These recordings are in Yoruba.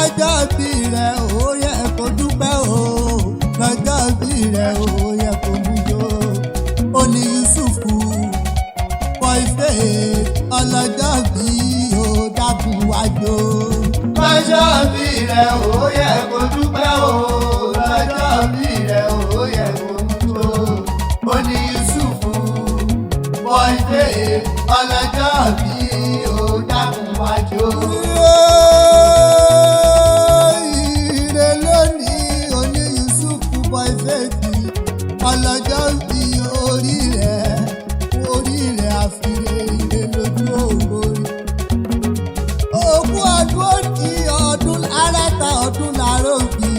Lọ́jọ́ bí rẹ̀ ó yẹ kó dúpẹ́ o, lọ́jọ́ bí rẹ̀ ó yẹ kó mújó. Ó ní Yusufu Boyface, ọlọ́jọ́ bí ó dákun wájú. Lọ́jọ́ bí rẹ̀ ó yẹ kó dúpẹ́ o, lọ́jọ́ bí rẹ̀ ó yẹ kó mújó. Ó ní Yusufu Boyface, ọlọ́jọ́ bí ó dákun wájú. Ire lónìí, oní Yusufu Boyface, ọlọ́jọ́ bí, orí rẹ̀, orí rẹ̀ àfiré, ire lójú ògbórí. Òkú ọdún òdì ọdún aráta ọdún làárọ̀ bí.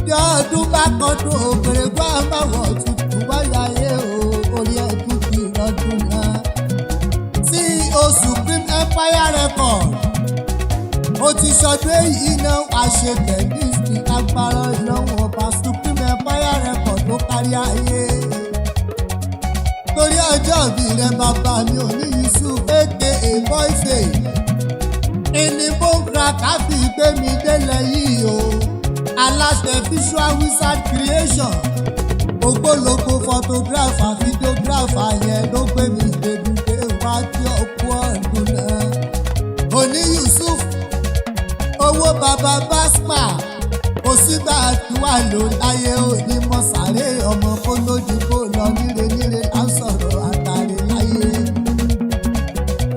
Bí ọdún bá kọdún òkèrè gbọ́ àbáwọ̀ tuntun wáyà ayé o, orí ẹ̀ tún ti lọ́dún náà. CEO Supreme Empire Record, ó ti sọdún èyí náà, àṣetẹ̀ ní ìsìn agbára ìlọ́wọ̀n ọba. Supreme Empire Record tó kárí ayé. Torí ọjọ́ ìbí rẹ, bàbá mi ò ní Yusuf aka Boyface, ìní bóńkra káfí gbé mi délẹ̀ yìí o, aláṣẹ Visual Wizard Creation, ògbólógbò photographer, videographer yẹn ló gbé mi débi pé wá tí ọkú ọdún náà. Òní Yusuf, owó bàbá Basma, kò sígbà tí wà ló láyé òní mọ̀sáré ọmọ kó lójú kó lọ níre níre là ń sọ̀rọ̀ àtàrí láyé.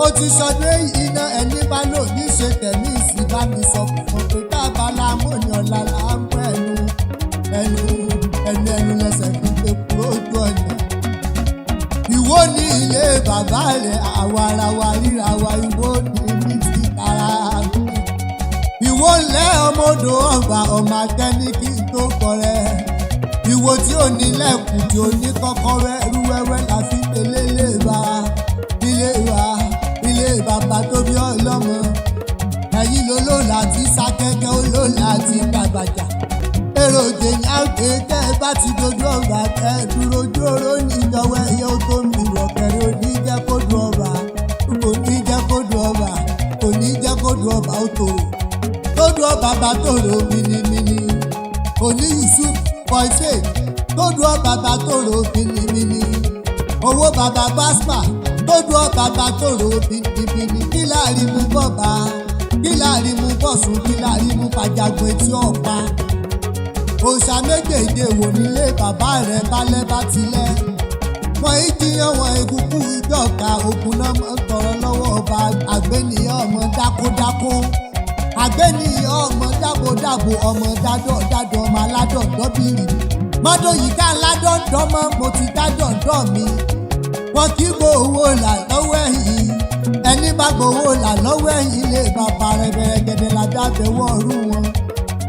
Ó ti sọdún èyí náà, ẹni bá lò ní ṣe tẹ̀mí ìsìn bá mi sọ fún un pé kábàlà mọ̀nyí ọ̀la là ń mú ẹnu ẹnu ẹnu ẹnu lẹ́sẹ̀ fi pé kúrò ojú ọ̀nà. Ìwọ ní ilé bàbá rẹ̀, àwa ara wa ríra wa, ìwọ ní mi ti tara mi. Ìwọ ńlẹ́ ọmọdé ọba, ọmọ akẹ́ni kí n tó kọrẹ́. Ìwọ tí ò ní lẹ́kùn, tí ò ní kọ́kọ́rọ́, ẹrú wẹ́wẹ́ la fi tẹ̀lé ilé wa, ilé wa, ilé bàbá tó bí ọlọ́mọ. Ẹ̀yin ló lò láti sákẹ́kẹ́, ó lò láti gbàgbàjà. Èrò jèyàn àgbẹ̀ tẹ́ ẹ bá ti dojú ọba, tẹ́ ẹ dúró dúró níjọwọ́ ẹ̀yẹ ó tó mi rọ̀kẹ̀rẹ̀, ò ní jẹ́ kó du ọba, kò ní jẹ́ kó du ọba, kò ní jẹ́ kó du ọba ó tòrò, tó du ọba bá tòrò mímímí. Òní Yusuf Boyface, tó du ọba bá tòrò mímímí. Owó bàbá Basma, tó du ọba bá tòrò mímímí. Kí láàrin mú bọ́ba, kí láàrin mú bọ́sùn, kí láàrin mú pàjágùn etí ọ̀pá? Òòṣà méjèèjì wò nílé bàbá rẹ̀ balẹ̀ bá tilẹ̀. Wọ́n ìjìyàn wọn ìkúkú ìjọka ògùn náà máa ń tọrọ lọ́wọ́ ọba. Àgbẹ̀nìyàn ọmọ dákódákó, àgbẹ̀nìyàn ọmọ dábòdábò, ọmọ dádọ̀dádọ̀, ọmọ aládọ̀dọ́bìrì mọ́tò yìí ká ládọ̀dọ́ mọ́, mo ti dádọ̀dọ́ mi. Wọn kì í gbowó là lọ́wọ́ ẹ̀yìn. Ẹni bá gbowó là lọ́wọ́ ẹ̀yìn, lè bàbá rẹ̀ bẹ̀rẹ̀ gẹ̀dẹ̀ lábẹ́ ọ̀rú wọn.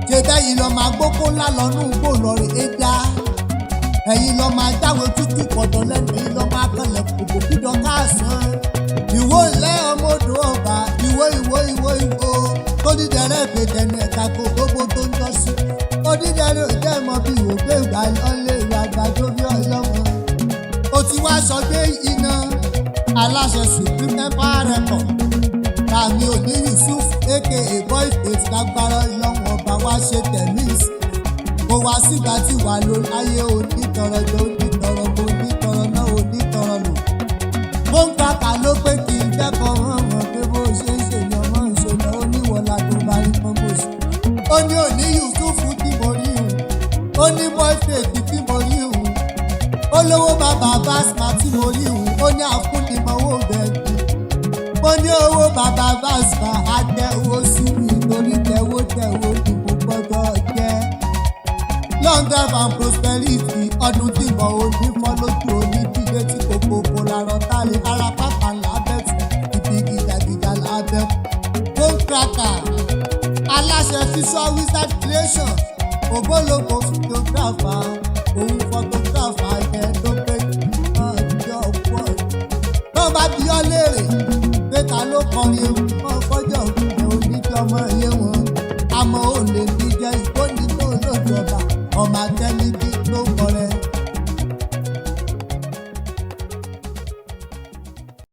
Ṣe bẹ́yìn lọ máa gbókó ńlá lọ́nù gbò lọ́rẹ̀ é dá. Ẹ̀yin lọ máa jáwé tútù pọ̀dọ̀ lẹ́nu, ẹ̀yin lọ máa kanlẹ̀ kòkò kídọ̀ káàsán. Ìwọ ńlẹ́ ọmọdé ọba, ìwọ ìwọ ìwọ ìwọ tó dídẹrẹ́ fèdènù ẹ̀ka kò gbogbo tó ń tọ́ sí. Ó dídẹrẹ́ ò jẹ́ mọ́ bí ìwò gbé ìgbà lọ́lé ìwà àgbàdo bí ọlọ́mọ. Ó ti wá sọ pé iná aláṣẹ Supreme Empire Record tàbí òní Yusuf aka Boyface, lágbára lọ́wọ́ ọba, wá ṣe tẹ̀mís. Kò wá sígbà tí wà ló láyé onítọrọ jẹ, onítọrọ bó, onítọrọ náà, onítọrọ lò. Bóńkàkà ló pé kí n kẹ́kọ̀ọ́ hàn wọ́n pé bó ṣe ń ṣe ni ọmọ ń ṣe lọ, oníwọ̀lá tó bá rí fún bó ṣe. Ó ní òní Yusuf tí mo rí hùn, ó ní Boyface tí mo rí hùn, ó lówó bàbá Basma tí mo rí hùn, ó ní àfúnimọ̀wó bẹ́ẹ̀ mo ní owó bàbá Basma àtẹ̀wò sí mi torí tẹ̀wó tẹ̀wó ni mo gbọ́dọ̀ jẹ́. Long life and prosperity, ọdún tí mo ò ní fọ́ lójú, onídìílé tí kòkòkò làrọ̀ tálẹ̀ ara pápá lábẹ́ tù ibi gìjàgìjà lábẹ́. Bone Cracker, aláṣẹ Visual Wizard Creation, ògbólógbò photographer, òun photographer yẹn ló pé ọjọ́ pọ̀. Tó bá bí ọ léèrè pé ta ló kọrin ewu wọn fọjọ́ òkú oníjọmọ iye wọn, àmọ́ ò lè fi jẹ ìkóni tó lójú ọba, ọmọ akẹ́ni bí tó kọrẹ.